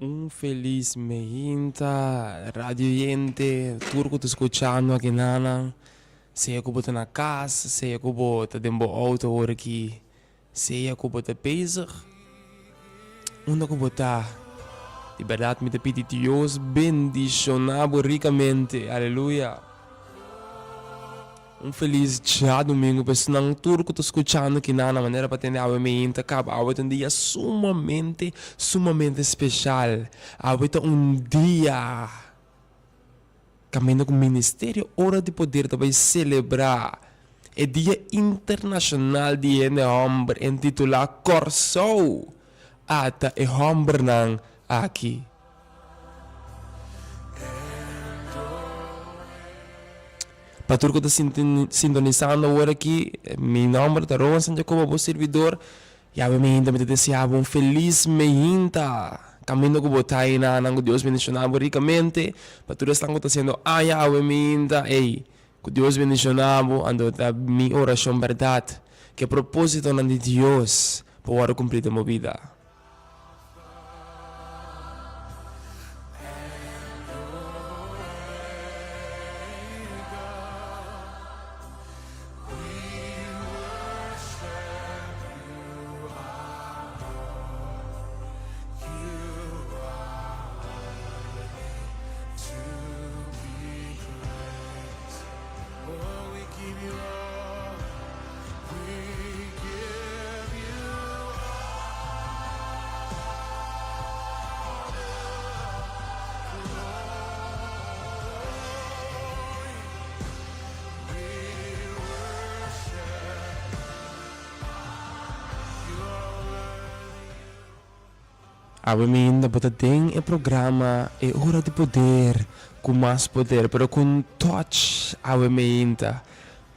Un felis meinta radio oyente, tur ku ta skuchando aki nanan, sea ku bo ta na kas, sea ku bo ta den bo outo awor aki, sea ku bo ta bezig, unda ku bo ta, di bèrdat mi ta pidi Dios bendishoná bo rikamente, aleluya. Un felis djadumingu pa esnan tur ku ta skuchando kinan na manera pa tende awe meinta kaba. Awe ta un dia sumamente, sumamente speshal. Awe ta un dia kaminda ku Ministerio Ora di Poder ta bai selebrá e Dia Internashonal di Hende Hòmber entitulá Kòrsou Ata e Hòmbernan Aki. Pa tur ku ta sintonisando awor aki, mi nòmber ta Rowan San Jacobo, bo sirbidor. Yawe mi hinta, mi ta deseá bo un felis mehinta. Kaminda ku bo ta einan, ku Dios bendishoná bo rikamente. Pa tur esnan ku ta hasiendo aña awe mi hinta, ey, ku Dios bendishoná bo. Anto ta mi orashon bèrdat, ku e propósitonan di Dios por wòrdu kumplí den bo bida. Awe minda bo ta den e programa E Ora di Poder ku mas poder pero ku un touch awe meinta.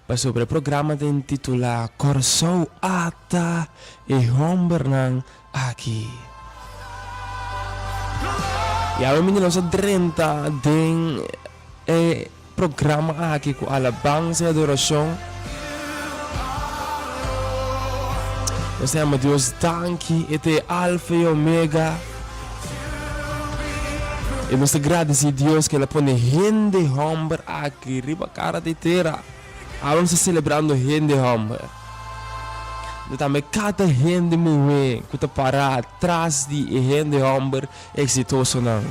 Pasobra e programa ta intitulá Kòrsou Ata e Hòmbernan Aki. I awe minda nos a drenta den e programa aki ku alabansa i adorashon. Nos ta yama Dios danki, e ta e Alfa i Omega. I nos ta gradisí Dios ku el a pone hende hòmber aki riba kara di tera. Awe nos ta selebrando hende hòmber. Pero tambe kada hende muhé ku ta pará tras di e hende hòmber eksitosonan.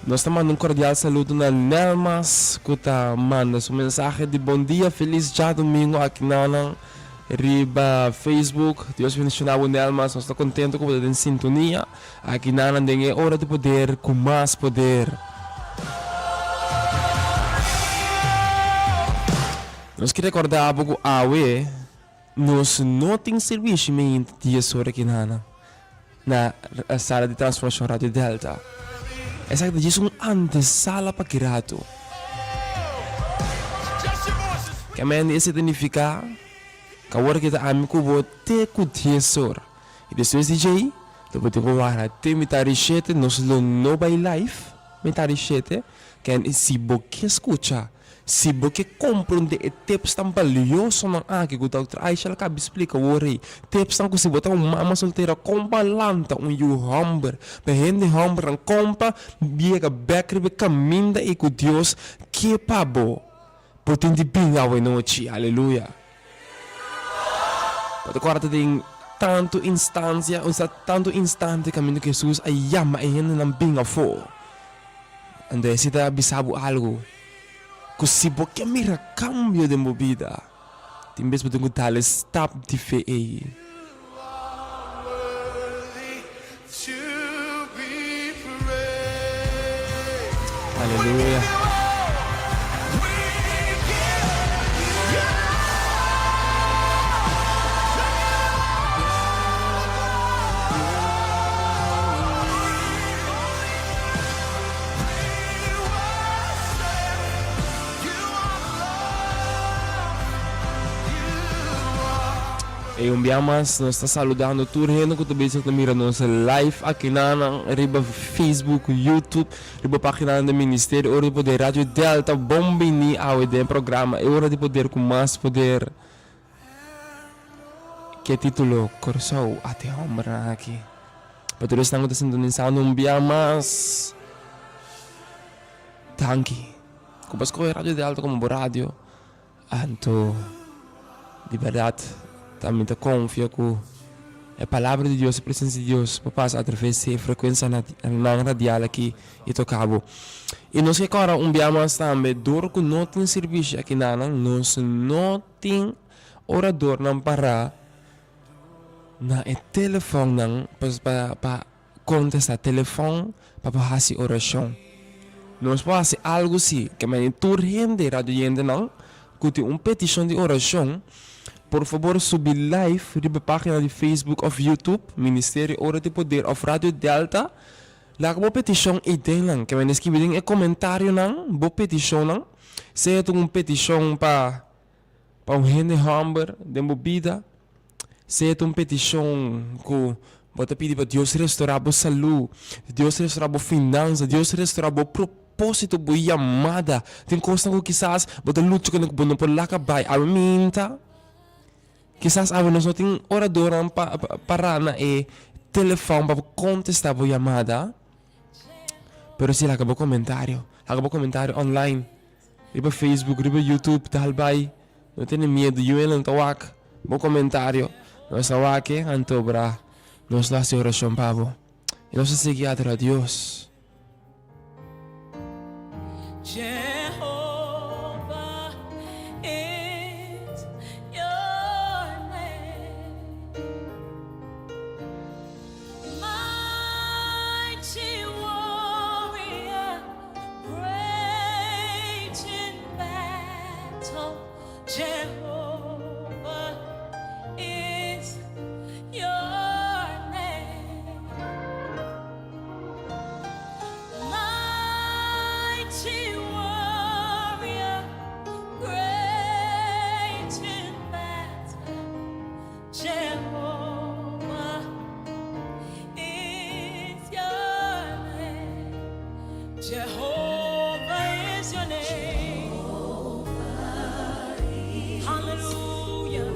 Nos ta manda un kordial saludo na Nelmas ku ta manda su mensahe di bon dia, felis djadumingu aki nanan riba Facebook. Dios bendiciona bo Nelmas, nos ta contento ku bo ta den sintonia aki nanan den e ora di poder ku mas poder. Nos ke recorda bo ku awe nos no tin servishi meinta dies ora aki nanan. Na sala di transformashon Radio Delta. Esaki ta djis un antesala pa ki ratu. Kemende esei ta nifiká ku awor ki ta ami ku bo te ku dies or. I despues di djei lo bo tin ku wara te mitar di shete. Nos lo no bai live mitar di shete. Ken si bo ke skucha Si bo ke komprondé e tipsnan baliosonan aki ku Dòkter Aisha a kabi splika awor ei, tipsnan ku si bo ta un mama soltera kon pa lanta un yu hòmber, pa hende hòmbernan kon pa yega bèk riba e kaminda ei ku Dios ke pa bo, bo tin di bin awenochi. Aleluya! Bo ta kòrda den tantu instansia, osea tantu instante kaminda ku Hesus a yama e hendenan bin afó. Anto esei ta bisa bo algu, ku si bo ke mira kambio den bo bida, tin bes bo tin ku dal e stap di fe ei. Aleluya. E un bia mas nos ta saludando tur hende ku ta bezig ta mira nos live akinanan riba Facebook, YouTube, riba paginanan di Ministerio Ora di Poder Radio Delta. Bon bini awe den e programa E Ora di Poder ku mas poder. Ke titulo Kòrsou a te hòmbernan aki. Pa tur esnan ku ta sintonisando un bia mas, danki ku bo a skohe Radio Delta komo bo radio. Anto, di bèrdat ta mi ta konfia ku e Palabra di Dios, e presensia di Dios por pasa atraves di e frekuensianan radial aki i toka bo. I nos ke kòrda un bia mas tambe, dor ku no tin sirbishi akinanan, nos no tin oradornan pará na e telefònnan pa Kontestá telefòn pa bo hasi orashon. Nos por hasi algu si ke mane tur hende radioyentenan ku tin un petishon di orashon, por fabor subi live riba página di Facebook òf YouTube, Ministerio Ora di Poder òf Radio Delta. Laga bo petishon eidennan, ke mane skibi den e komentarionan bo petishonnan, sea ta un petishon pa. Pa un hende hòmber den bo bida, sea ta un petishon ku bo ta pidi pa Dios restorá bo salú, Dios restorá bo finansa, Dios restorá bo propósito, bo yamada. Tin kosnan ku kisas bo ta lucha kuné ku bo no por laga bai. Awe minta, kisas awe nos no tin oradornan pa pará na e telefòn pa kontestá bo yamada, pero si laga bo komentario, laga bo komentario online. Riba Facebook, riba YouTube, dal bai. No tene miedu, yuenan ta wak bo komentario. Nos ta wak e, anto bra, nos lo hasi orashon pa bo. I nos ta sigui adora Dios. Jehovah is your name. Mighty warrior. Great in battle, Jehovah is your name. Mighty warrior, great in battle, Jehovah is your name. Jehovah is your name. Hallelujah.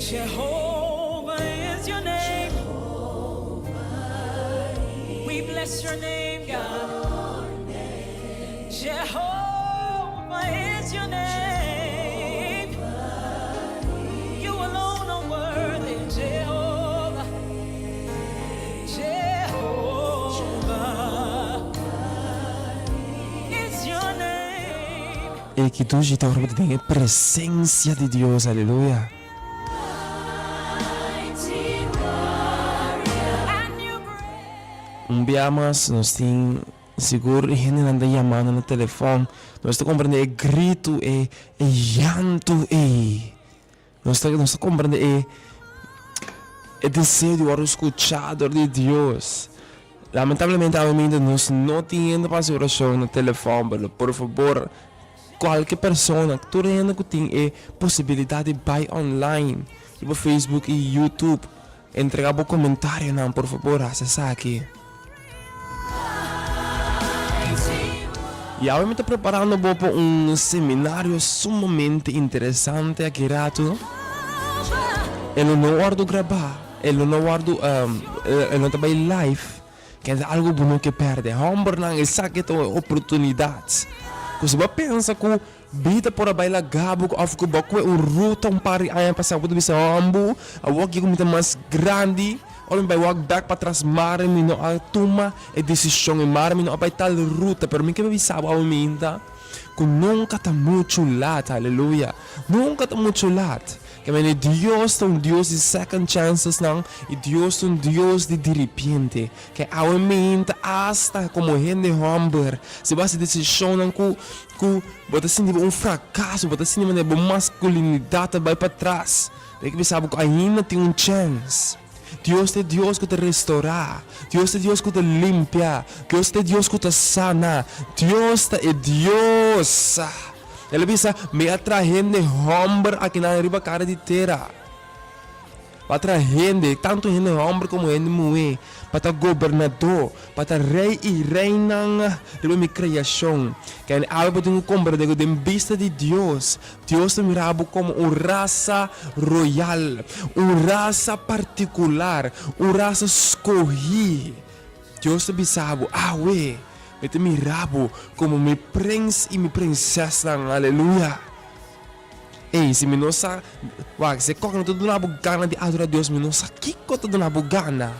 Jehovah is your name. We bless your name, God. Jehovah is your name. You alone are worthy, Jehovah. Jehovah is your name. E ki dushi ta ora bo ta den e presencia di Dios, aleluya. Un bia mas nos tin Sigur e hendenan ta yamando na telefòn. Nos ta komprendé e gritu, e e llantu ei. Nos ta nos ta komprendé e e deseo di wòrdu skuchá dor di Dios. Lamentablemente awe minta nos no tin hende pa hasi orashon na telefòn, pero por fabor kualke persona, tur hende ku tin e posibilidat di bai online riba Facebook i YouTube, Entrega bo comentarionan por fabor haci esaki. Y awe mi ta preparando bo pa un seminario sumamente interesante aki rato. E lo no wordo graba, e lo no wordo, e no ta bay live, kende algo bo no ke perde. Hombernan esaki ta un oportunidad cu si bo a pensa cu Bida por a bai laga bo òf ku bo a kue un ruta un par di aña pasá bo ta bisa hòmbu awor ki ku mi ta mas grandi ora mi bai wak bèk patras mare mi no a tuma e desishon i mare mi no a bai tal ruta pero mi ke bisa bo awe ku nunka ta muchu lat aleluya nunka ta muchu lat ke mende Dios ta un Dios di second chances nan i Dios ta un Dios di diripiente ke awe asta komo hende hòmber si bo hasi desishonnan ku Ku bo ta sinti bo un frakaso, bo ta sinti manera bo maskulinidat ta bai patras. Bo ke bisa bo ku ainda tin un chèns. Dios ta e Dios ku ta restorá. Dios ta e Dios ku ta limpia. Dios ta e Dios ku ta sana. Dios ta e Dios. El a bisa, Mi a traha hende hòmber akinan riba kara di tera. Pa traha hende, tantu hende hòmber komo hende muhé, pa ta gobernadó, pa ta rei i reinan riba mi kreashon. Kende awe bo tin ku komprendé ku den bista di Dios, Dios ta mira bo komo un rasa royal, un rasa partikular, un rasa skohí. Dios ta bisa bo, Awe, mi ta mira bo komo mi prens i mi prinsesnan. Aleluya! Ey, si mi no sa, wak, si e kòk no ta duna bo gana di adorá Dios, mi no sa kiko ta duna bo gana.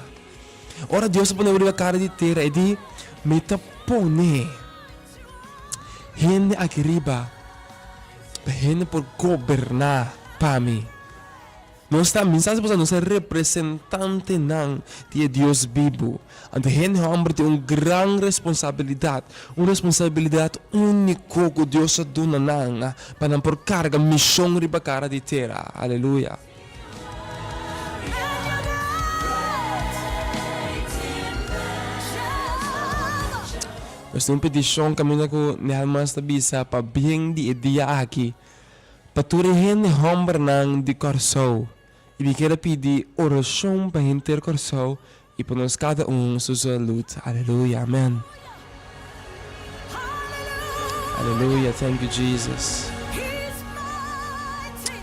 Ora Dios a pone bo riba kara di tera, e di, Mi ta pone hende aki riba pa hende por goberná pa mi. Nos ta, mi sa si bo sa, nos ta representantenan di e Dios bibu. Anto hende hòmber tin un gran responsabilidat, un responsabilidat úniko ku Dios a duna nan pa nan por karga mishon riba kara di tera. Aleluya! Nos tin un petishon kaminda ku Nehelmas ta bisa pa bien di e dia aki. Pa tur e hende hòmbernan di Kòrsou i mi kier a pidi orashon pa henter Kòrsou i pa nos kada un su salud. Aleluya amen. Aleluya thank you Jesus.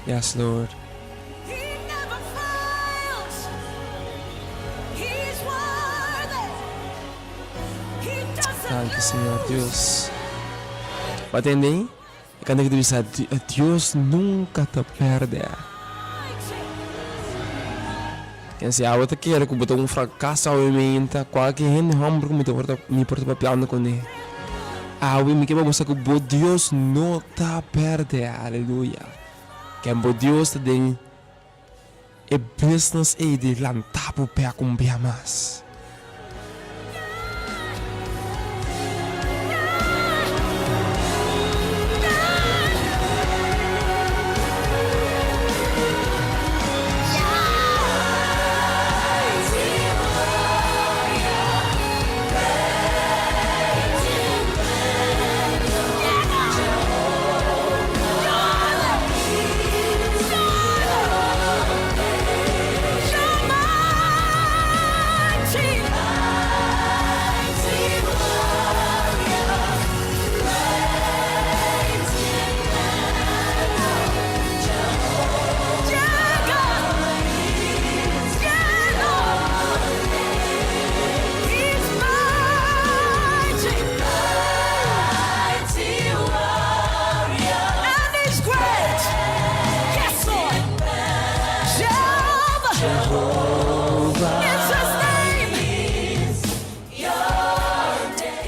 Yes Lord. Danki Señor Dios. Bo a tende? E kanta ki ta bisa, Dios nunka ta pèrdè. Ken si abo ta kere ku bo ta un frakaso awe meinta, kualke hende hòmber ku mi ta por ta mi por ta papiando kuné awe, mi ke pa bo sa ku bo Dios no ta pèrdè. Aleluya! Ken bo Dios ta den E business ei di lanta bo bek un bia mas.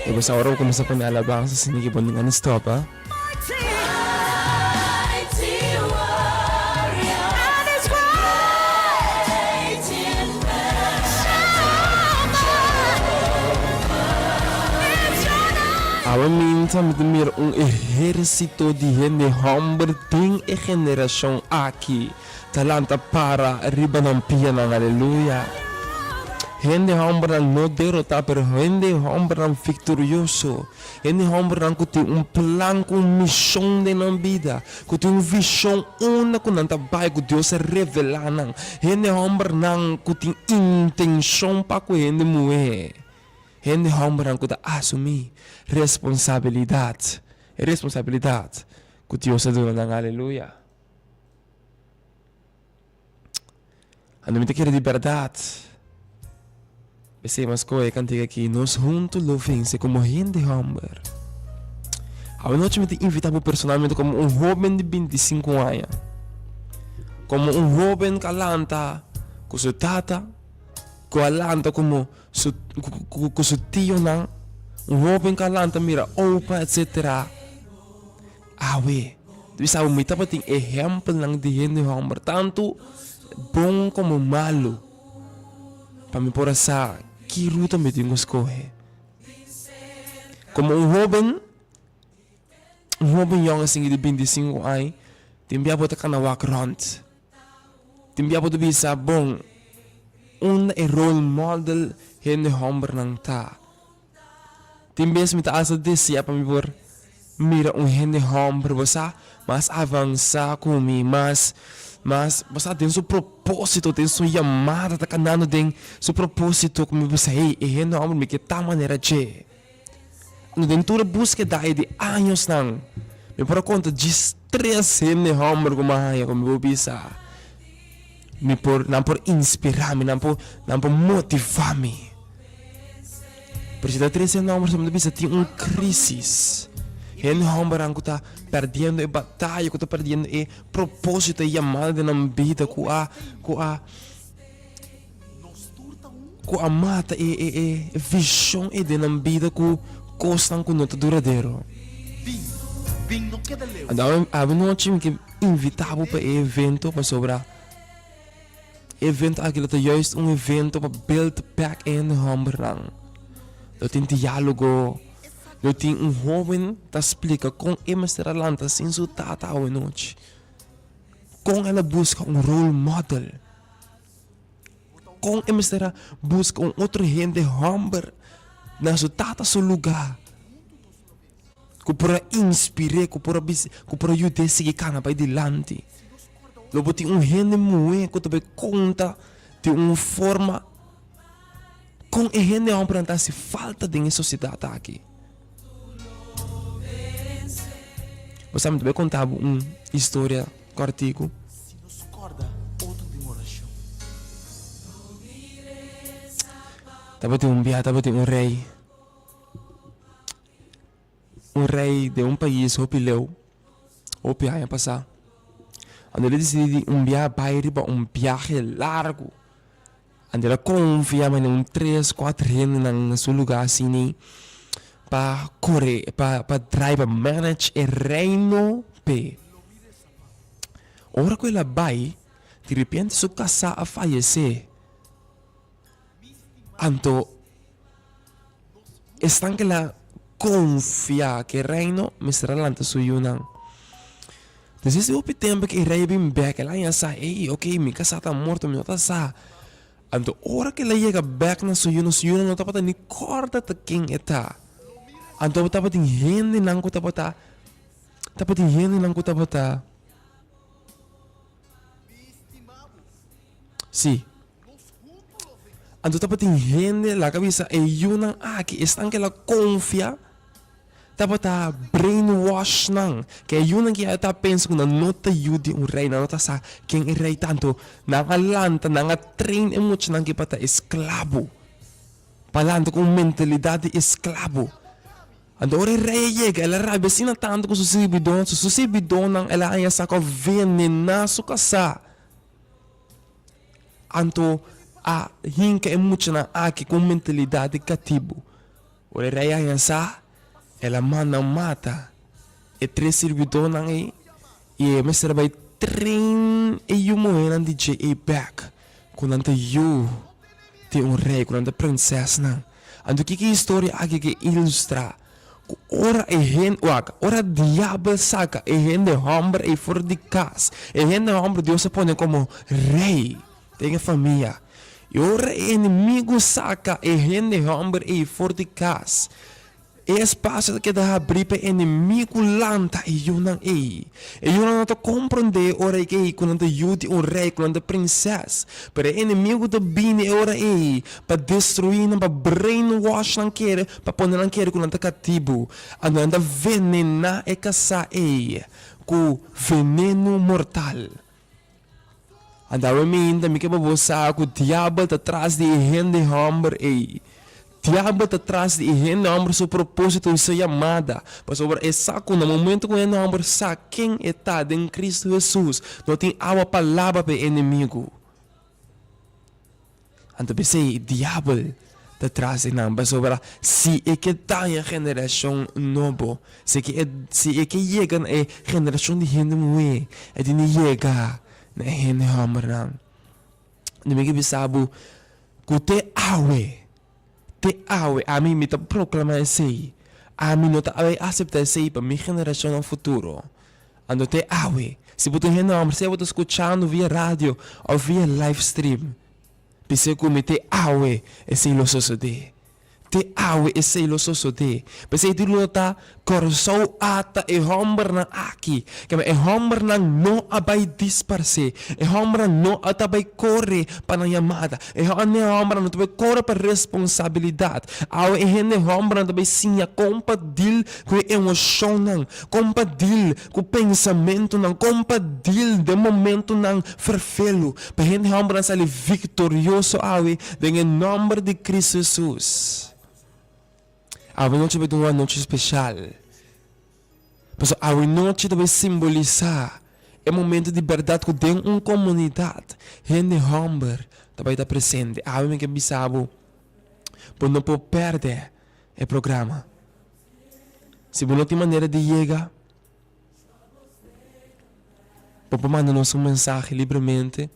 E bo sa ora bo kuminsá pone alabansa asina ke bo no gana stòp a. Awe minta mi ta mira un ehérsito di hende hòmber den e generashon aki ta lanta para riba nan pianan. Aleluya! Hende hòmbernan no derotá, pero hende hòmbernan viktorioso. Hende hòmbernan ku tin un plan ku un mishon den nan bida, ku tin un vishon unda ku nan ta bai ku Dios a revelá nan. Hende hòmbernan ku tin intenshon pa ku hende muhé. Hende hòmbernan ku ta asumí responsabilidat, e responsabilidat ku Dios a duna nan. Aleluya! Anto mi ta kere di bèrdat. P'esei mas kohe e kantika aki, Nos huntu lo vense komo hende hòmber. Awanochi mi ta invitá bo personalmente komo un hóben di bintisinku aña, komo un hóben ku a lanta ku su tata, ku a lanta komo su ku su tionan, un hóben ku a lanta mira opa etsetera. Awe, bisa bo mi tabatin ehèmpelnan di hende hòmber, tantu bon komo malu, pa mi por a sa ki ruta mi tin ku skohe. Komo un hóben, un hóben yòn asin di bintisinku aña, tin bia bo ta kana wak rònt. Tin bia bo ta bisa, bon, unda e role model hende hòmbernan ta? Tin bes mi ta asta desea pa mi por. mira un hende hòmber, bo sa, mas avansá ku mi, mas, mas, bo sa, den su propósito, den su yamada, ta kanando den su propósito ku mi bisa, hey, e hende hòmber mi ke ta manera dje. Anto den tur e búskeda ei di añosnan, mi por a konta djis tres hende hòmber ku mi a haña ku mi por bisa, mi por, nan por inspirá mi, nan por, nan por motivá mi. Pero si ta tres hende hòmber mi ta bisa tin un krísis. Hende hòmbernan ku ta pèrdiendo e bataya, ku ta pèrdiendo e propósito, e yamada den nan bida ku a, ku a. Ku a mata e e e vishon ei den nan bida ku kosnan ku no ta duradero. Anto awe nochi mi ke invitá bo pa e evento pasobra e evento aki lo ta juist un evento pa build back e hende hòmbernan. Lo tin diálogo, lo tin un hóben ta splika kon e mester a lanta sin su tata awe nochi, kon el a buska un role model. Kon e mester a buska un otro hende hòmber na su tata su lugá ku por a inspir'é, ku por a bisa, ku por a yud'é sigui kana bai dilanti? Lo bo tin un hende muhé ku ta bai konta di un forma kon e hende hòmbernan ta hasi falta den e sosiedat aki. Bo sa mi ta bai konta bo un historia kòrtiku. Si nos kòrda otro den orashon. Tabatin un bia tabatin un rei, un rei den un pais hopi leu, hopi aña pasá. Anto el a disidí di un bia bai riba un biahe largu. Anto el a konfia manera un tres, kuater hendenan na su lugá asina pa kore, pa pa drai, pa manage e reino p'e. Ora ku el a bai, di repente su kasá a fayesé. Anto esnan ku el a konfia ku e reino mester a lanta su yunan. Despues di hopi tempu ku e rei a bin bèk, el a haña sa, ey, oke, mi kasá ta morto, mi no ta sa. Anto ora ku el a yega bèk na su yunan, su yunan no tabata ni kòrda ta ken e ta. Anto tabatin hendenan ku tabata, tabatin hendenan ku tabata, sí. Anto tabatin hende, laga bisa e yunan aki, esnan ku el a konfia, tabata brainwash nan. Ku e yunan ki a ta pensa ku nan no ta yu di un rei, nan no ta sa ken e rei ta. Anto nan a lanta, nan a train e muchanan ki pa ta esklabo, pa lanta ku un mentalidat di esklabo. Anto ora e rei a yega, el a rabia asina tantu ku su sirbidónan, su sirbidónan el a haña sa ku a venená su kasá. Anto a hinka e muchanan aki ku un mentalidat di katibu. Ora e rei a haña sa, el a manda mata e tres sirbidónan ei i e mester a bai train e yu muhénan di dje ei bèk ku nan ta yu di un rei, ku nan ta prinsèsnan. Anto kiko e historia aki ke ilustrá? Ku ora e hende, wak, ora diabel saka e hende hòmber ei for di kas, e hende hòmber Dios a pone komo rei den e famia, i ora e enemigu saka e hende hòmber ei for di kas, e espasio ta keda habrí pa e enemigu lanta e yunan ei. E yunan no ta komprondé e ora ei ku nan ta yu di un rei, ku nan ta prinsès. Pero e enemigu ta bini e ora ei pa destruí nan, pa brainwash nan kere, pa pone nan kere ku nan ta katibu. Anto nan ta venená e kasá ei ku venenu mortal. Anto awe minta mi ke pa bo sa ku diabel ta tras di e hende hòmber ei. Diabel ta tras di e hende hòmber su propósito i su yamada, pasobra e sa ku na momento ku hende hòmber sa ken e ta den Kristu Hesus, no tin awa pa laba pa e enemigu. Anto p'esei diabel ta tras di nan, pasobra si e ke daña generashon nobo, si ke e si e ke yega na e generashon di hende muhé, e tin di yega na e hende hòmbernan. Anto mi ke bisa bo ku te awe, te awe ami mi ta proklamá esei, ami no ta bai aseptá esei pa mi generashonnan futuro. Anto te awe, si bo ta un hende hòmber, sea bo ta skuchando via radio òf via live stream, bisa ku mi te awe esei lo sosodé. Te awe esei lo sosodé. P'esei tur lo ta Kòrsou ata e hòmbernan aki. Kema e hòmbernan no a bai disparsé. E hòmbernan no a ta bai kore pa nan yamada. E hende hòmbernan no ta bai kore pa responsabilidat. Awe e hende hòmbernan ta bai siña kon pa dil ku e emoshonnan, kon pa dil ku pensamentunan, kon pa dil den momentunan ferfelu. Pa hende hòmbernan sali viktorioso awe den e nòmber di Kristu Hesus. Awe nochi bai ta un anochi speshal. Pasobra awe nochi ta bai simbolisá e momento di bèrdat ku den un komunidat hende hòmber ta bai ta presente. Awe mi ke bisa bo, bo no por pèrdè e programa. Si bo no tin manera di yega, bo por manda nos un mensahe libremente.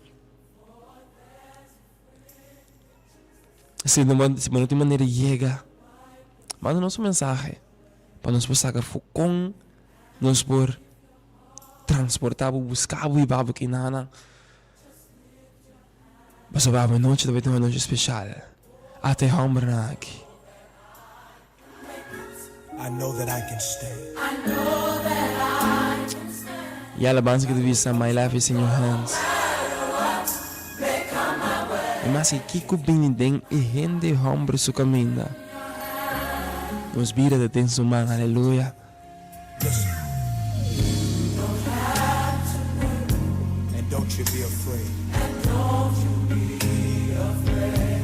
Si no si bo no tin manera di yega, manda nos un mensahe pa nos por saka for kon nos por transporta bo, buska bo hiba bo kinanan. Pasobra awe nochi ta bai tin un anochi speshal. Ata e hòmbernan aki. I know that I can stand. E alabansa ki ta bisa My life is in your hands. E maske kiko bini den e hende hòmber su kaminda, nos bida ta den su man. Aleluya. Listen. And don't you be afraid.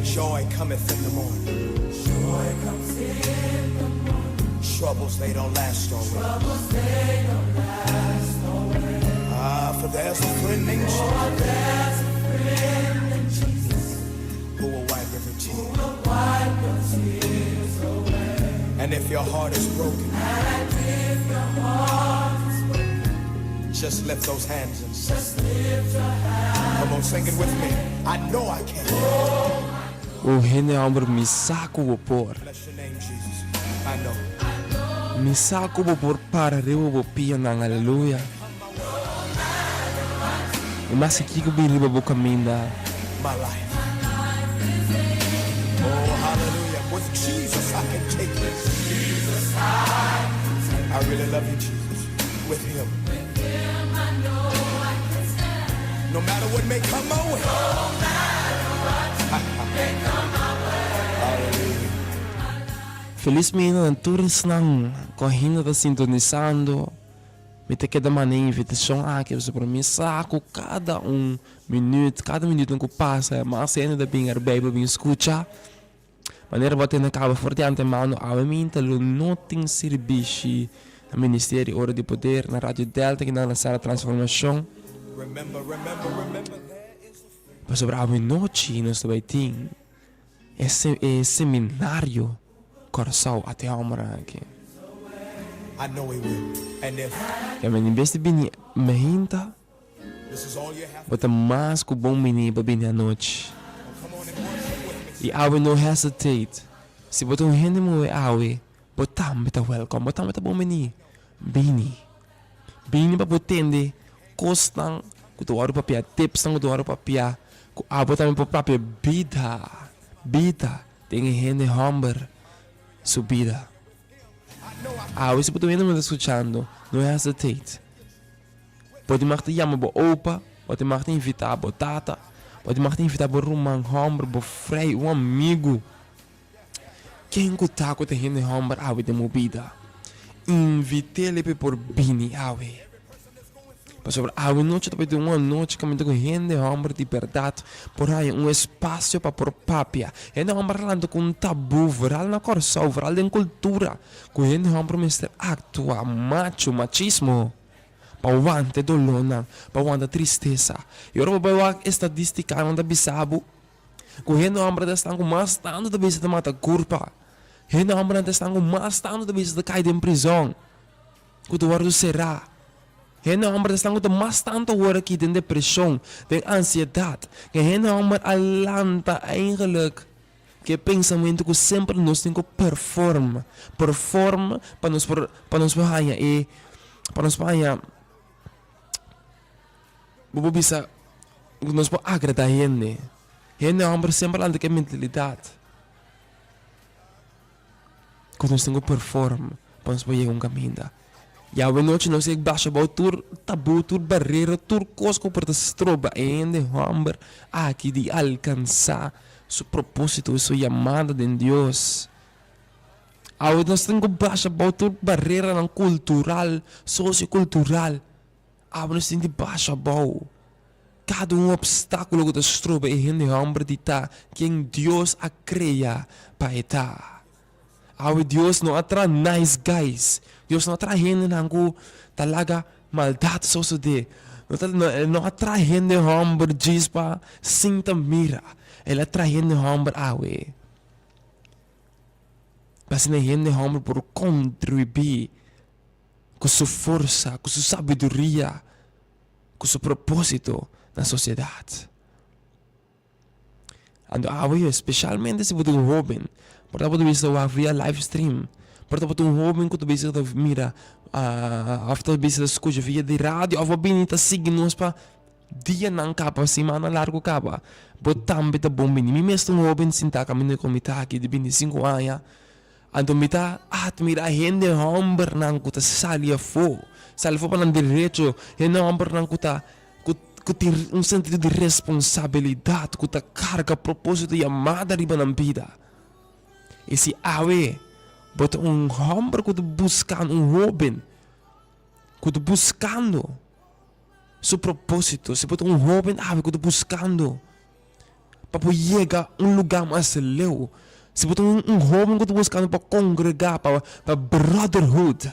Joy cometh in the morning. Troubles they don't last always. Ah, for there's a friend named Jesus who will wipe every tear. And if your heart is broken, just lift those hands and sing. Come on, sing it with me. I know I can. O hende hòmber, mi sa ku bo por. Bless your name, Jesus. I know. Mi sa ku bo por para riba bo pianan, aleluya. I maske kiko bin riba bo kaminda. My life. Oh, hallelujah. With Jesus I can take it. I really love you, Jesus. With him. No matter what may come my way. Hallelujah. Felis mainta na tur esnan ku ainda ta sintonisando. Mi ta keda manda e invitashon aki pasobra mi sa ku kada un minüt, kada minütnan ku pasa mas hende ta bin erbei pa bin skucha. Manera bo a tene kaba for di antemano awe minta lo no tin sirbishi na Ministerio Ora di Poder na Radio Delta ki nan na Sala Transformashon. Pasobra awe nochi nos ta bai tin E seminario Kòrsou a te hòmbernan aki. Ya men en bes di bini meinta, bo ta mas ku bon bini pa bini anochi. I awe no hesitate, si bo ta un hende muhé awe, bo tambe ta wèlkòm, bo tambe ta bon bini. Bini. Bini pa bo tende kosnan ku ta wòrdu papia, tipsnan ku ta wòrdu papia, ku abo tambe por papia bida, bida den e hende hòmber su bida. Awe si bo ta un hende ku ta skuchando, no hesitate. Bo tin mag ta yama bo opa, bo tin mag ta invitá bo tata, bo tin mag ta invitá bo ruman hòmber, bo frei, un amigu. Ken ku ta ku ta hende hòmber awe den bo bida? Invit'é pa e por bini awe. Pasobra awe nochi ta bai den un anochi kaminda ku hende hòmber di bèrdat por haña un espasio pa por papia. Hende hòmber a lanta ku un tabú, vooral na Kòrsou, vooral den kultura, ku hende hòmber mester aktua machu, machismo, pa wanta e dolónan, pa wanta tristesa. I ora bo bai wak e stadístikanan ta bisa bo Ku hende hòmber ta esnan ku mas tantu ta bisa ta mata kurpa. Hende hòmbernan ta esnan ku mas tantu ta bisa ta kai den prizòn, ku ta wòrdu será. Hende hòmber ta esnan ku ta mas tantu awor aki den depreshon, den ansiedat. Ke hende hòmber a lanta eigenlik ku e pensamentu ku semper nos tin ku perform, perform pa nos por, pa nos por haña e, pa nos por haña. Bo por bisa ku nos por agradá hende. Hende hòmber semper lanta ku e mentalidat. Ku nos tin ku perform pa nos por yega un kaminda. I awe nochi nos e basha bou tur tabú, tur barera, tur kos ku por ta stroba e hende hòmber aki di alkansá su propósito i su yamada den Dios. Awe nos tin ku basha bou tur bareranan kultural, sosiokultural. Awe nos tin di basha bou kada un opstákulo ku ta stroba e hende hòmber di ta ken Dios a krea pa e ta. Awe Dios no a traha nice guys. Dios no a traha hendenan ku ta laga maldat sosodé. No ta e no a traha hende hòmber djis pa sinta mira. El a traha hende hòmber awe pa asina hende hòmber por kontribuí ku su forsa, ku su sabiduria, ku su propósito na sosiedat. Anto awe yo especialmente si bo ta un hoben por ta bo ta bisa wak via live stream por ta bo ta un hoben ku ta bisa ta mira of ta bisa ta skucha via di radio of bo bini ta sigui nos pa dianan kaba simannan largu kaba bo tambe ta bon bini mi mes ta un hoben sintá kaminda ku mi ta aki di bintisinku aña anto mi ta admira hende hombernan ku ta sali afó sali afó pa nan derecho hende hombernan ku ta ku ku tin un sentido di responsabilidat ku ta karga propósito i yamada riba nan bida. I si awe bo ta un hòmber ku ta buskando, un hóben ku ta buskando su propósito, si bo ta un hóben awe ku ta buskando pa por yega un lugá mas leu, si bo ta un hóben ku ta buskando pa kongregá, pa pa brotherhood.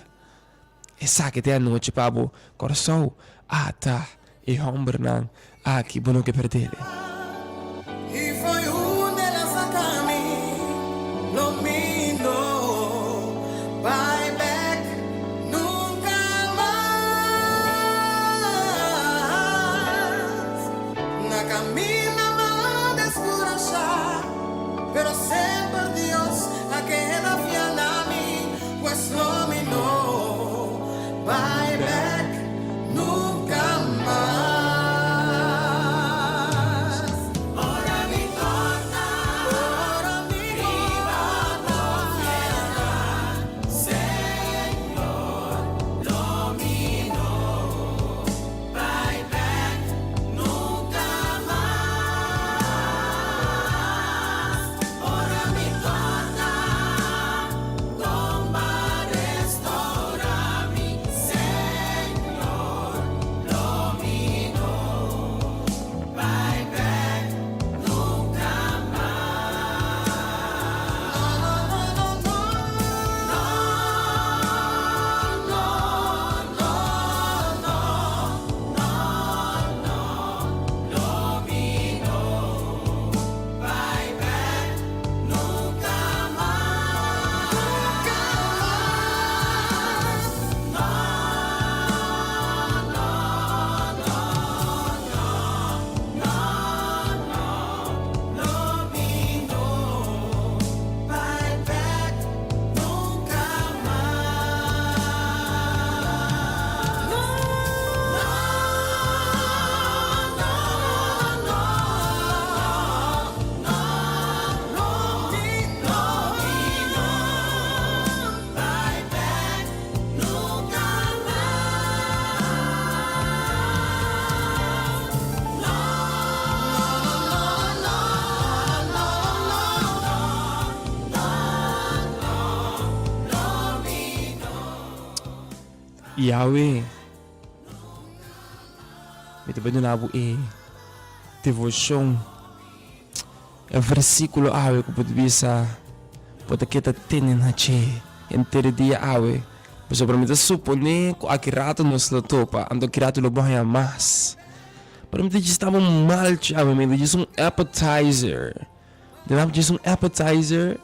Esaki ta e anochi pa bo Kòrsou. Ata e hòmbernan aki bo no ke perdele. I fo'i unda el a saka mi, lo mi no bai bek nunka mas. Na kaminda m'a deskurashá, pero semper Dios a keda fiel na mi. Pues lo mi no bai bek nunca mas. Ora mi corda riba bo fieldat, Señor, lo mi no bai bek nunca mas. Ora mi corda. Yahweh, mi ta bai duna bo e devoshon. E versíkulo awe ku bo ta bisa bo ta keda tene na dje henter e dia awe, pasobra mi ta suponé ku aki rato nos lo topa, anto aki rato lo bo haña mas. Pero mi ta djis daba un malchi awe, mi ta djis un appetizer. Mi ta daba djis un appetizer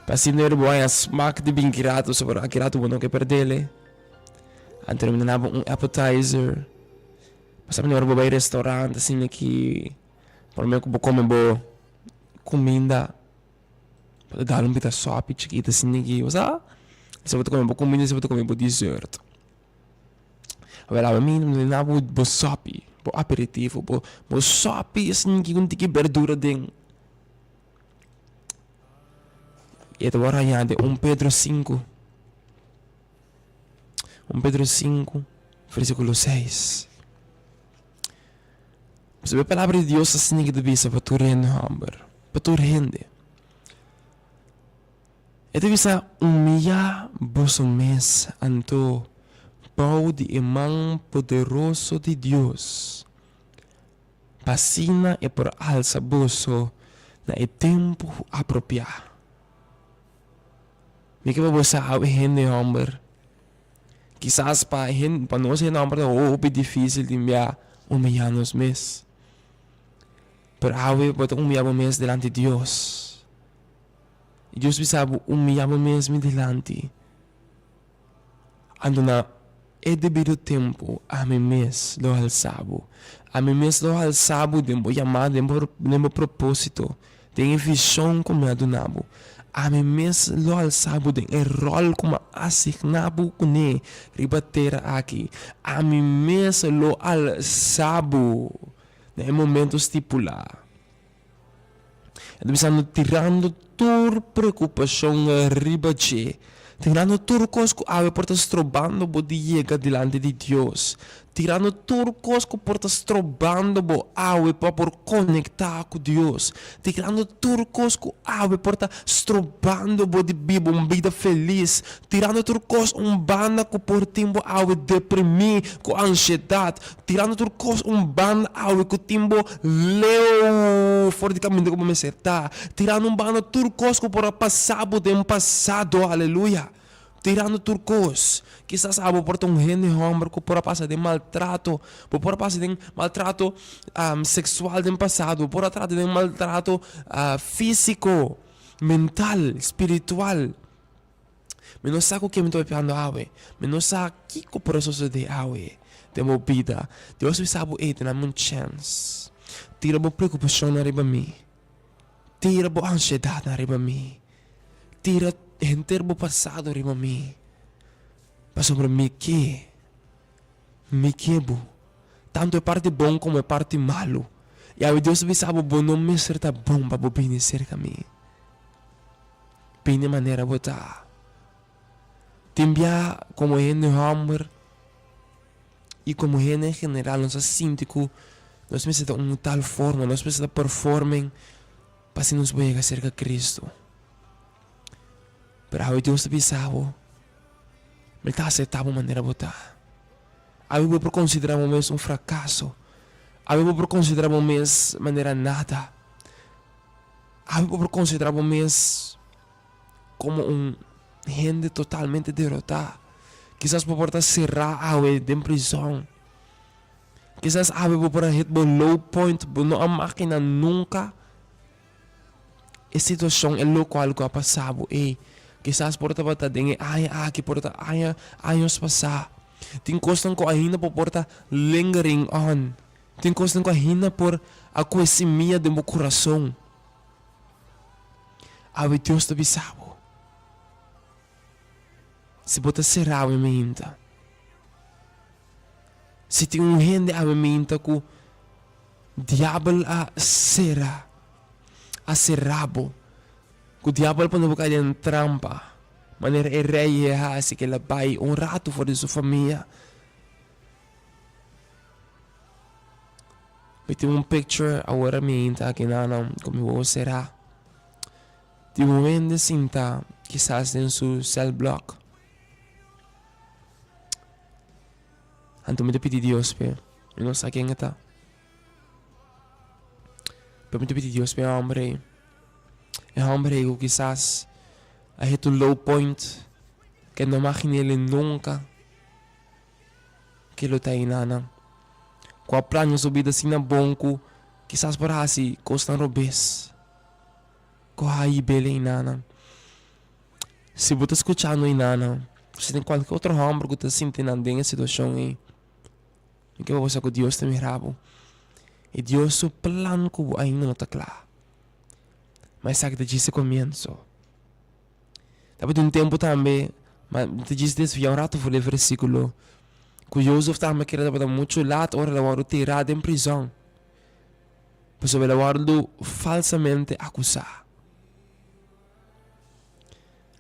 pa asina bo haña smak di bin ki rato, pasobra aki rato bo no ke perdele. Anto mi ta daba un appetizer. Pasobra ora bo bai restaurant asina ki prome ku bo kome bo kuminda bo ta dal un pita sòpi chikito asina ki bo sa esei bo ta kome bo kuminda esei bo ta kome bo dessert. Awor awe mi mi na bo bo sòpi bo aperitivo bo bo sòpi asina ki un tiki berdura den. I e ta wòrdu hañá den un Pedro sinku, un Pedro sinku, versíkulo seis. Pasobra e palabra di Dios asina ke ta bisa pa tur hende hòmber, pa tur hende. E ta bisa, Humiyá boso mes anto bou di e man poderoso di Dios, pa asina e por alsa boso na e tempu apropiá. Mi ke pa bo sa awe hende hòmber, kisas pa hende, pa nos hende hòmber ta hopi difísil tin bia humiyá nos mes. Pero awe bo ta humiyá bo mes dilanti Dios. I Dios bisa bo, Humiyá bo mes mi dilanti. Anto na e debido tempu ami mes lo halsa bo. Ami mes lo halsa bo den bo yamada, den bo den bo propósito, den e vishon ku mi a duna bo. Ami mes lo halsa bo den e ròl ku mi a asigná bo kuné riba tera aki. Ami mes lo halsa bo na e momento stipulá. E ta bisando tirando tur preokupashon riba dje, tirando tur kos ku awe por ta strobando bo di yega dilanti di Dios, tirando tur kos ku por ta strobando bo awe pa por konektá ku Dios, tirando tur kos ku awe por ta strobando bo di biba un bida felis, tirando tur kos un banda ku por tin bo awe deprimí ku ansiedat, Tirando tur kos un banda awe ku tin bo leu for di kaminda ku bo mester ta. Tirando un banda tur kos ku por a pasa bo den pasado. Aleluya! Tirando tur kos. Kisas abo por ta un hende hòmber ku por a pasa den maltrato. Bo por a pasa den maltrato seksual den pasado. Bo por a trata den maltrato físiko, mental, spiritual. Mi no sa ku ken mi ta papiando awe. Mi no sa kiko por a sosodé awe den bo bida. Dios bisa bo, Ey, tene mi un chèns. Tira bo preokupashonnan riba mi. Tira bo ansiedatnan riba mi. Tira henter bo pasado riba mi. Pasobra mi ke, mi ke bo. Tantu e parti bon komo e parti malu. I awe Dios ta bisa bo, Bo no mester ta bon pa bo bini serka mi. Bini manera bo ta. Tin bia komo hende hòmber i komo hende en general nos a sinti ku nos mester ta un tal forma, nos mester ta performing pa asina nos por yega serka Cristo. Pero awe Dios ta bisa bo, Mi ta aseptá bo manera bo ta. Awe bo por konsiderá bo mes un frakaso. Awe bo por konsiderá bo mes manera nada. Awe bo por konsiderá bo mes komo un hende totalmente derotá. Kisas bo por ta será awe den prizòn. Kisas awe bo por a hit bo low point, bo no a makina nunka e situashon, e lokual ku a pasa bo ei. Kisas por tabata den e aña aki, por ta aña, años pasá. Tin kosnan ku ainda bo por ta lingering on. Tin kosnan ku ainda por a kue simia den bo kurason. Awe Dios ta bisa bo, si bo ta sera awe mainta, si tin un hende awe mainta ku diabel a sera, a sera bo, ku diabel a pone bo kai den trampa, manera e rei e hasi ku el a bai un ratu for di su famia. Mi tin un picture awor mi inta aki nan ku mi wowo será di un hende sinta kisas den su celblok. Anto mi ta pidi Dios p'e, mi no sa ken e ta. Pero mi ta pidi Dios p'e homber ei, e homber ei ku kisas a hit un low point ke no magin'el nunka. Ke lo ta einanan ku a plania su bida asina bon ku kisas por hasi kosnan robes ku a hib'el einanan? Si bo ta skuchando einanan, si tin kualke otro hòmber ku ta sinti nan den e situashon ei, mi ke pa bo sa ku Dios ta mira bo i Dios su plan ku bo ainda no ta kla. Ma esaki ta djis e komienso. Tabatin un tempu tambe, ma mi ta djis desviá un ratu for di e versíkulo, ku Jozef tambe kere tabata muchu lat ora el a wòrdu tirá den prizòn, pasobra el a wòrdu falsamente akusá.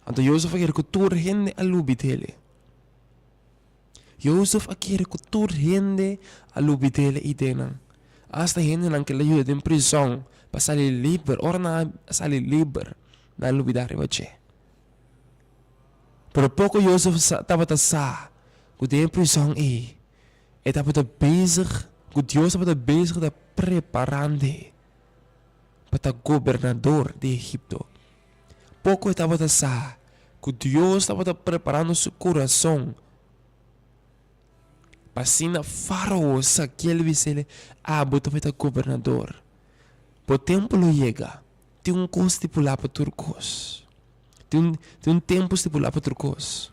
Anto Jozef a kere ku tur hende a lubid'é. Jozef a kere ku tur hende a lubid'é e ideanan. Asta hendenan ku el a yuda den prizòn pa sali liber, ora nan a sali liber, nan a lubidá riba dje. Pero poko Jozef tabata sa ku den e prizòn ei e tabata bezig, ku Dios tabata bezig ta preparand'é pa ta gobernador di Egipto. Poko e tabata sa ku Dios tabata preparando su kurason pa asina Fárao sa kiel bis'el, Abo ta bai ta gobernador. Bo tempu lo yega. Tin un kos stipulá pa tur kos. Tin un tempu stipulá pa tur kos.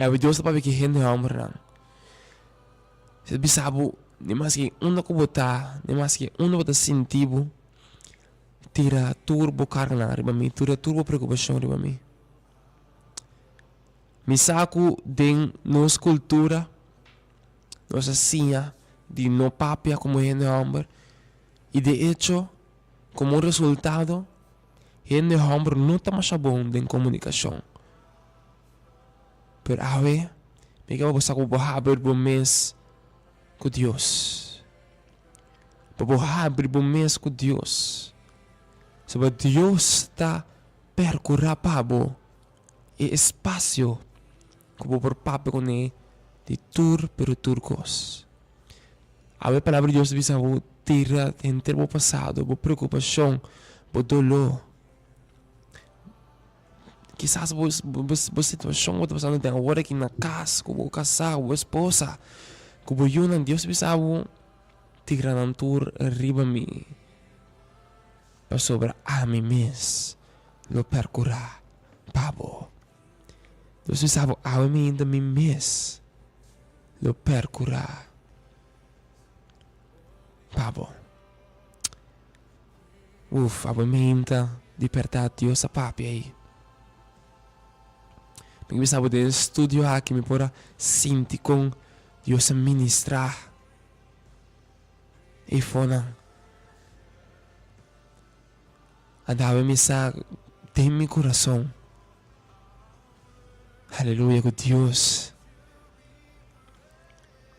Awe Dios ta papia ku e hende hòmbernan. Si ta bisa bo, ni maske unda ku bo ta, ni maske unda bo ta sinti bo, Tira tur bo karganan riba mi, tira tur bo preokupashon riba mi. Mi sa ku den nos kultura nos a siña di no papia komo hende hòmber i de echo komo resultado hende hòmber no ta masha bon den komunikashon. Pero awe mi ke pa bo sa ku bo habri bo mes ku Dios. Pa bo habri bo mes ku Dios. Pasobra Dios ta perkurá pa bo e espasio ku bo por papia kuné di tur pero tur kos. Awe e Palabra di Dios ta bisa bo tira henter bo pasado, bo preokupashon, bo doló. Kisas bo bo situashon ku bo ta pasando den awor aki na kas ku bo kasá ku bo esposa ku bo yunan Dios bisa bo tira nan tur riba mi pasobra ami mes lo perkurá pa bo. Dios bisa bo awe mi ainda mi mes lo perkurá pa bo. Uf, abo meinta di pèrdat Dios a papia ei. Mi ke bisa bo den e studio aki mi por a sinti kon Dios a ministrá eifonan. A daba mi sa den mi kurason, aleluya, ku Dios,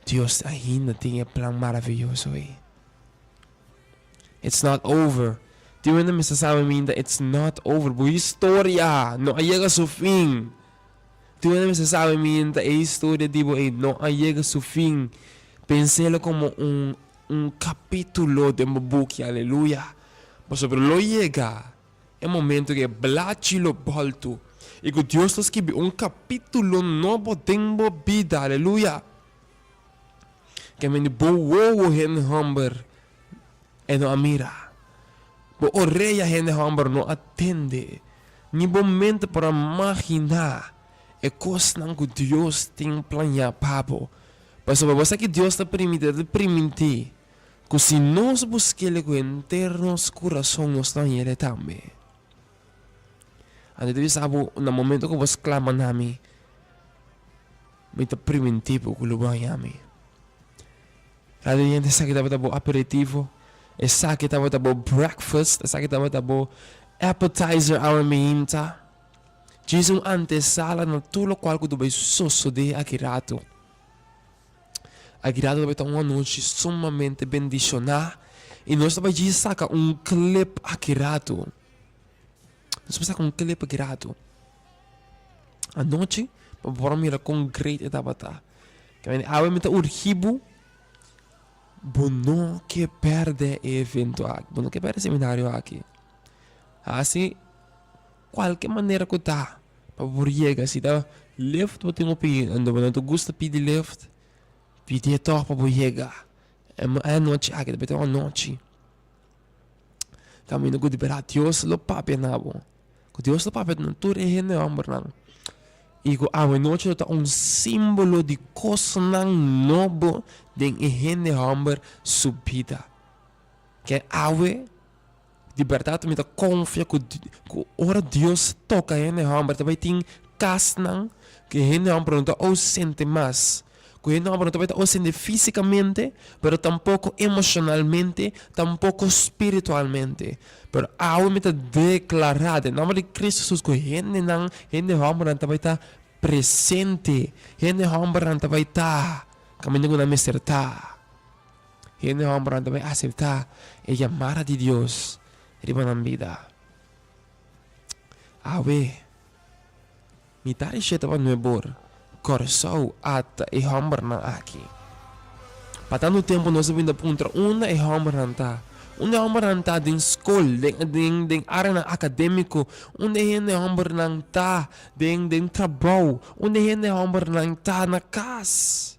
Dios ainda tin e plan maraviyoso ei. It's not over. Tin wende mester sabi minta it's not over. Bo historia no a yega su fin. Tin wende mester sabi minta e historia di bo ei no a yega su fin. Pens'el como un un capitulo den bo buki, aleluya. Pasobra lo yega e momento ku e blachi lo boltu i ku Dios lo skibi un capitulo nobo den bo bida, aleluya. Ke mende bo wowo hende hòmber e no a mira, bo orea hende hòmber no a tende, ni bo mente por a maginá e kosnan ku Dios tin plañá pa bo. Pasobra bo sa ki Dios ta primintí, e ta primintí ku si nos busk'el ku henter nos kurason nos ta hañ'el tambe. Anto e ta bisa bo na momento ku bo sklama na mi, Mi ta primintí bo ku lo bo haña mi. Radio oyente, esaki tabata bo aperitivo, esaki tabata bo breakfast, esaki tabata bo appetizer awe meinta. Djis un antesala na tur lokual ku ta bai sosodé aki rato. Aki rato ta bai ta un anochi sumamente bendishoná i nos ta bai djis saka un clip aki rato. Nos ta bai saka un clip aki rato. Anochi pa bo por a mira kon great e tabata. Awe mi ta urgi bo, bo no ke pèrdè e evento aki, bo no ke pèrdè e seminario aki. Hasi kualke manera ku ta pa bo por yega. Si ta lift bo tin ku pidi, anto bo no ta gusta pidi lift, pidié tòg pa bo yega. E anochi aki ta bete un anochi kaminda ku di bèrdat Dios lo papia na bo. Ku Dios ta papia na tur e hende hòmbernan i ku awenochi lo ta un símbolo di kosnan nobo den e hende hòmber su bida. Ke awe di bèrdat mi ta konfia ku ku ora Dios toka hende hòmber ta bai tin kasnan ku e hende hòmber no ta ousente mas. Ku hende hòmber no ta bai ta osende físikamente, pero tampoko emoshonalmente, tampoko spiritualmente. Pero awe mi ta deklará den nòmber di Kristu Hesus ku hendenan, hende hòmbernan ta bai ta presente, hende hòmbernan ta bai ta kaminda ku nan mester ta. Hende hòmbernan ta bai aseptá e yamada di Dios riba nan bida. Awe. Mitar di shete pa nuebor, Kòrsou ata e hòmbernan aki. Pa tantu tempu nos a bin ta puntra unda e hòmbernan ta. Unda e hòmbernan ta den skol, den den den áreanan akadémiko, unda e hende hòmbernan ta den den trabou, unda e hende hòmbernan ta na kas.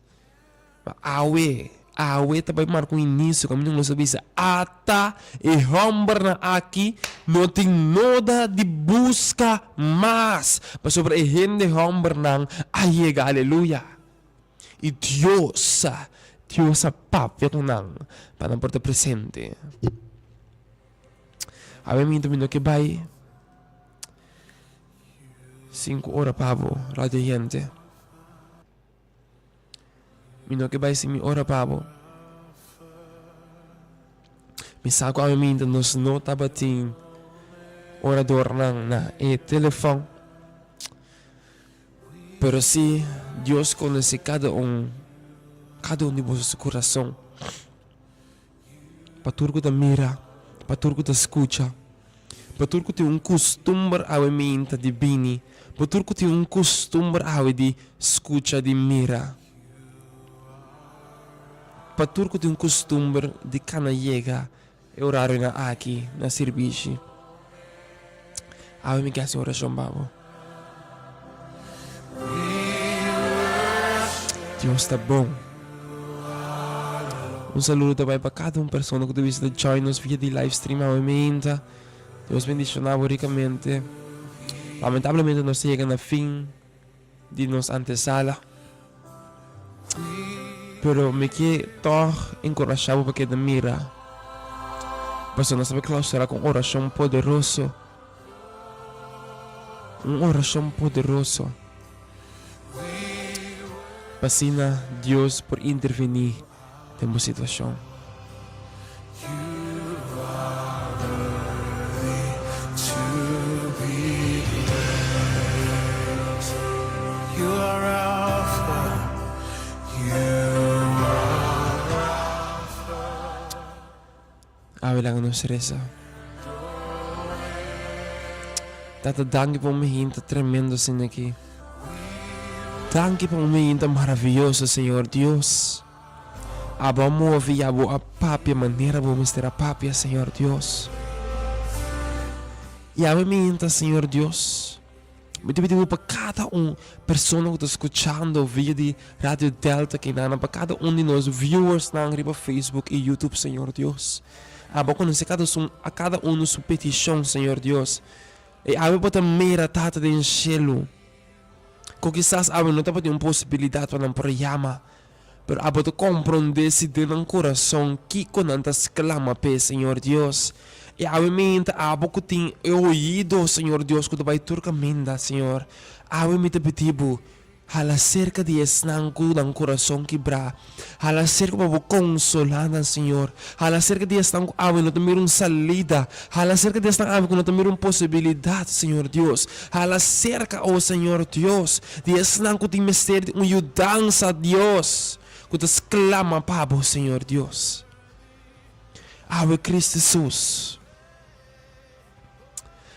Ma awe, awe ta bai marka un inisio kaminda nos ta bisa, Ata e hòmbernan aki no tin noda di buska mas, pasobra e hende hòmbernan a yega. Aleluya! I Dios, Dios a papia ku nan pa nan por ta presente. Awe mi ta mi no ke bai sin ku ora pa bo, radio oyente. Mi no ke bai sin mi ora pa bo. Mi sa ku awe nos no tabatin oradornan na e telefòn. Pero si Dios konosé kada un, kada un di boso su kurason. Pa tur ku ta mira, pa tur ku ta skucha, pa tur ku tin un kustumber awe minta di bini, pa tur ku tin un kustumber awe di skucha, di mira, pa tur ku tin un kustumber di kana yega e orarionan aki na sirbishi. Awe mi ke hasi un orashon pa bo. Dios ta bon. Un saludo ta bai pa kada un persona ku ta bisa ta join nos via di live stream awe meinta. Dios bendiciona bo ricamente. Lamentablemente nos ta yega na fin di nos antesala. Pero mi ke tòg enkurashá bo pa keda mira, pasobra nos ta bai klausurá ku un orashon poderoso, un orashon poderoso, pa asina Dios por intervení den bo situashon. Awe laga nos resa. Tata danki pa un mejinta tremendo asina aki. Danki pa un mejinta maraviyoso Señor Dios. Abo a move i abo a papia manera bo mester a papia, Señor Dios. I awe mi inta, Señor Dios, mi ta pidi bo pa kada un persona ku ta skuchando via di Radio Delta Kenana, pa kada un di nos viewersnan riba Facebook i YouTube, Señor Dios. Abo a konosé kada un, a kada uno su petishon, Señor Dios. I awe bo ta mira, Tata den shelu, ku kisas awe no tabatin un posibilidat pa nan por yama, Pero abo ta komprondé si den nan kurason kiko nan ta sklama p'e, Señor Dios. I awe mi ta abo ku tin e oido, Señor Dios, ku ta bai tur kaminda, Señor. Awe mi ta pidi bo, hala serka di esnan ku nan kurason kibrá. Hala serka pa bo konsolá nan, Señor. Hala serka di esnan ku awe no ta mira un salida. Hala serka di esnan awe ku no ta mira un posibilidat, Señor Dios. Hala serka, o Señor Dios, di esnan ku tin mester di un yudansa, Dios, ku ta sklama pa Bo, Señor Dios. Awe Cristo Jesus,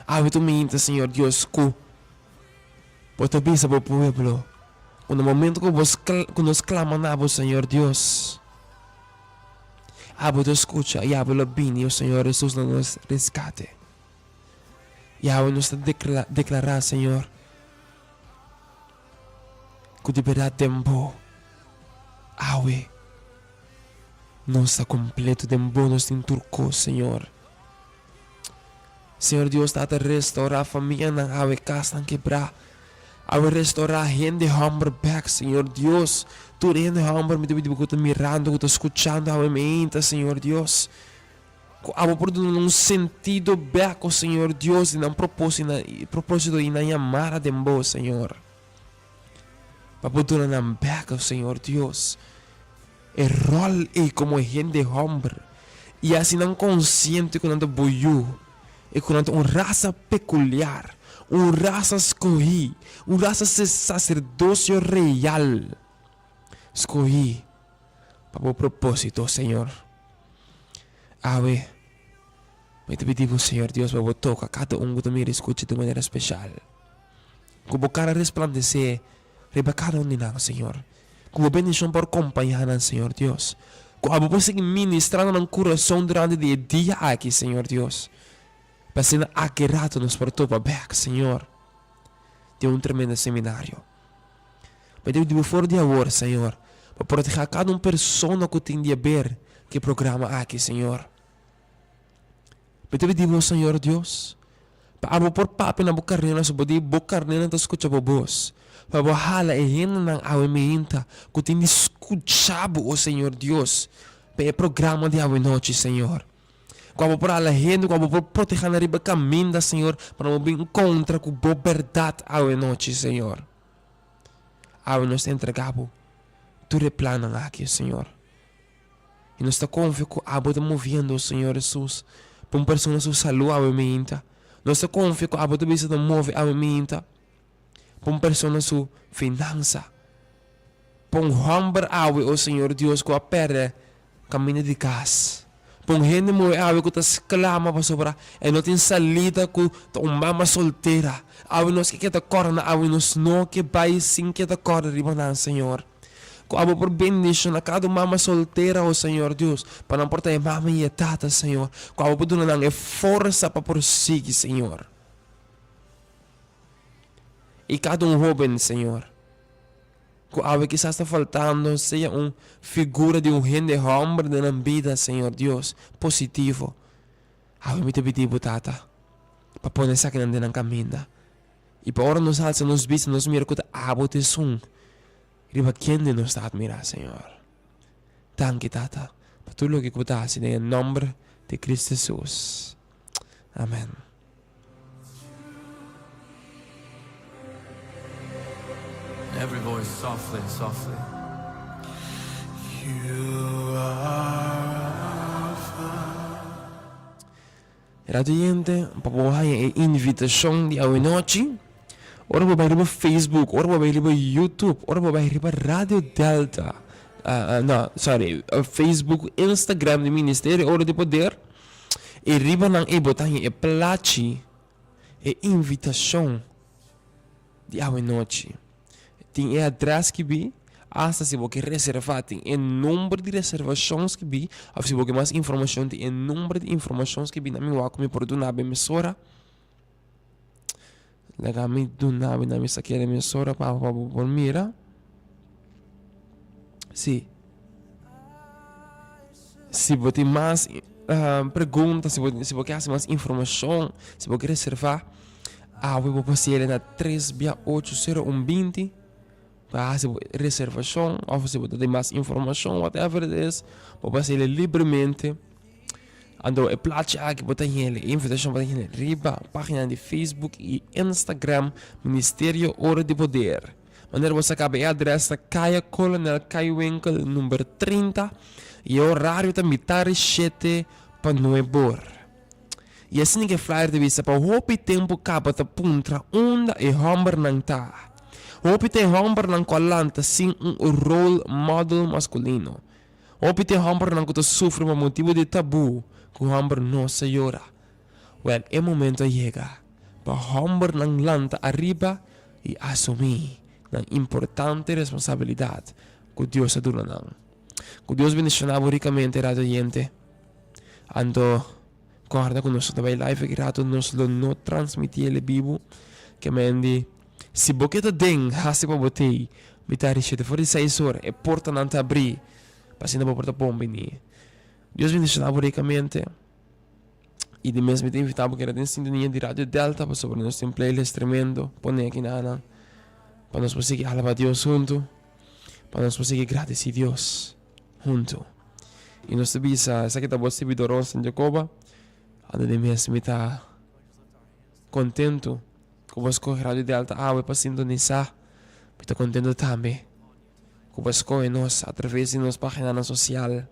awe tu minta, Señor Dios, ku Bo ta bisa Bo pueblo, ku na momento ku bo ku nos klama na Bo, Señor Dios, Abo ta skucha i Abo lo bini, o Señor Jesus, na nos reskate. I awe nos ta deklará, Señor, ku di bèrdat den Bo, awe nos ta kompleto, den Bo nos tin tur kos, Señor. Señor Dios Tata, restourá famianan awe, kasnan kebrá. Awe restourá hende hòmber bèk, Señor Dios. Tur hende hòmber mi ta pidi Bo ku ta mirando, ku ta skuchando awe meinta, Señor Dios. Ku abo por duna nan un sentido bek, o Señor Dios, di nan propósito i nan yamada den Bo, Señor. Pa bo duna nan bek, Señor Dios, e ròl ei komo hende hòmber i hasi nan konsiente ku nan ta bo yu i ku nan ta un rasa pekuliar, un rasa skohí, un rasa saserdosio real skohí pa bo propósito, Señor. Awe, mi ta pidi bo, Señor Dios, pa bo toka kada un ku ta mira i skucha di un manera speshal. Ku bo kara resplandesé riba kada un di nan, Señor. Ku bo bendishon por kompañá nan, Señor Dios. Ku abo por sigui ministrá na nan kurason durante di e dia aki, Señor Dios. Pa asina aki rato nos por topa bèk, Señor, den un tremendo seminario. Mi ta pidi bo for di awor, Señor, pa protehá kada un persona ku tin di haber ku e programa aki, Señor. Mi ta pidi bo, Señor Dios, pa abo por papia na bo karnénan so bo di bo karnénan ta skucha bo bos, pa bo hala e hendenan awe meinta ku tin di skucha bo, o Señor Dios, pa e programa di awe nochi, Señor. Ku abo por hala hende, ku abo por protehá nan riba kaminda, Señor, pa nan bo bin kontra ku bo bèrdat awe nochi, Señor. Awe nos ta entregá bo tur e plannan aki, Señor. I nos ta konfia ku abo ta moviendo, Señor Hesus, pa un persona su salú awe meinta. Nos ta konfia ku abo ta bisa ta move awe meinta pa un persona su finansa. Pa un hòmber awe, o Señor Dios, ku a pèrdè kaminda di kas. Pa un hende muhé awe ku ta sklama pasobra e no tin salida ku ta un mama soltera. Awe nos ke keda kòrda na awe nos no ke bai sin keda kòrda riba nan, Señor. Ku abo por bendishona kada un mama soltera, o Señor Dios, pa nan por ta e mama i e tata, Señor. Ku abo por duna nan e forsa pa por sigui, Señor. I kada un hoben, Señor, ku awe kisas ta faltando sea un figura di un hende hòmber den nan bida, Señor Dios, positivo. Awe mi ta pidi bo, Tata, pa pone esakinan den nan kaminda. I pa ora nos alsa nos bista, nos mira ku ta abo ta esun riba kende nos ta atmirá, Señor. Danki, Tata, pa tur loke ku bo ta hasi den e nòmber di Kristu Hesus. Amèn. Every voice softly, softly. You are Alpha. Rato yente pa bo haña e invitashon di awenochi, ora bo bai riba Facebook, ora bo bai riba YouTube, ora bo bai riba Radio Delta, no, sorry, Facebook, Instagram di Ministerio Ora di Poder, i riba nan ei bo ta haña e plachi, e invitashon. Di awenochi. Tin e adres skibí, asta si bo ke reservá tin e number di reservashon skibí, òf si bo ke mas informashon tin e number di informashon skibí. Na mi wak ku mi por duna bo e mesora. Laga mi duna bo na mi sa kere mesora pa bo por mira. Sí. Si bo tin mas pregunta, si bo si bo ke hasi mas informashon, si bo ke reservá, awe bo por sele na tres bia ocho sero un binti pa hasi bo reservashon òf si bo ta tin mas informashon whatever it is, bo por sele libremente. Anto e plachi aki bo ta hende, e invitashon bo ta hende riba página di Facebook i Instagram Ministerio Ora di Poder. Manera bo sa kaba e adres ta Kaya Kolonel Kaiwinkel number 30 i e orario ta mitar di shete pa nuebor. I asina ku e flyer ta bisa pa hopi tempu kaba ta puntra unda e hòmbernan ta. Hopi ta e hòmbernan ku a lanta sin un role model maskulino. Hopi ta e hòmbernan ku ta sufri pa motibu di e tabú ku hòmber no sa yora. Wèl, e momento a yega pa hòmbernan lanta ariba i asumí nan importante responsabilidat ku Dios a duna nan. Ku Dios bendishoná bo rikamente, radio oyente. Anto, kòrda ku nos no ta bai live aki rato, nos lo no transmití el e bibu. Ke men di, si bo ke ta den, hasi pa bo tei. Mi ta rishete for di seis ora, e portanan ta abrí, pa asina bo por ta bon bini. Dios bendishoná bo rikamente. I di mes mi ta invitá bo keda den sintonia di Radio Delta pasobra nos tin playlist tremendo pone aki na nan pa nos por sigui alabá Dios huntu, pa nos por sigui gradisí Dios huntu. I nos ta bisa esaki ta bo sirbidor Ronson Jacoba, anda di mes mi ta kontentu ku bo skohe Radio Delta awe pa sintonisá. Mi ta contento tambe cu bo a scoge nos a traves di nos paginanan social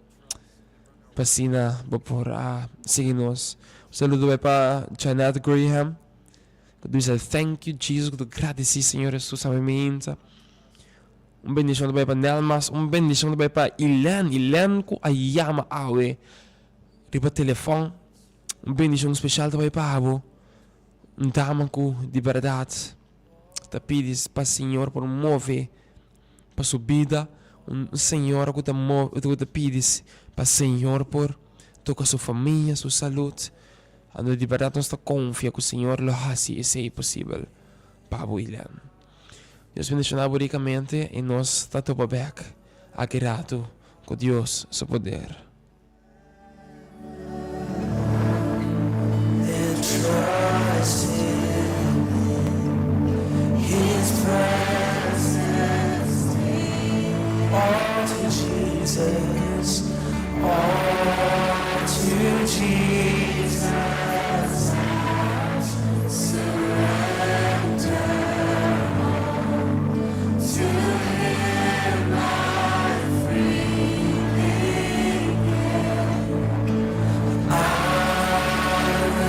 pa asina bo por a sigui nos. Un saludo bai pa Janet Graham cu ta bisa thank you Jesus cu ta gradici Señor Jesus awe meinta. Un bendicion ta bai pa Nelmas, un bendicion ta bai pa Ilen, Ilen cu a yama awe riba telefon. Un bendicion special ta bai pa abo, un dama cu di berdad ta pidi pa Señor por move pa su bida, un señora cu ta move cu ta pidi pa Señor por toca su famia, su salud. Anto di berdad nos ta confia cu Señor lo haci esey posibel pa bo Ilen. Dios bendiciona bo ricamente y nos ta topa bek aki rato cu Dios su poder.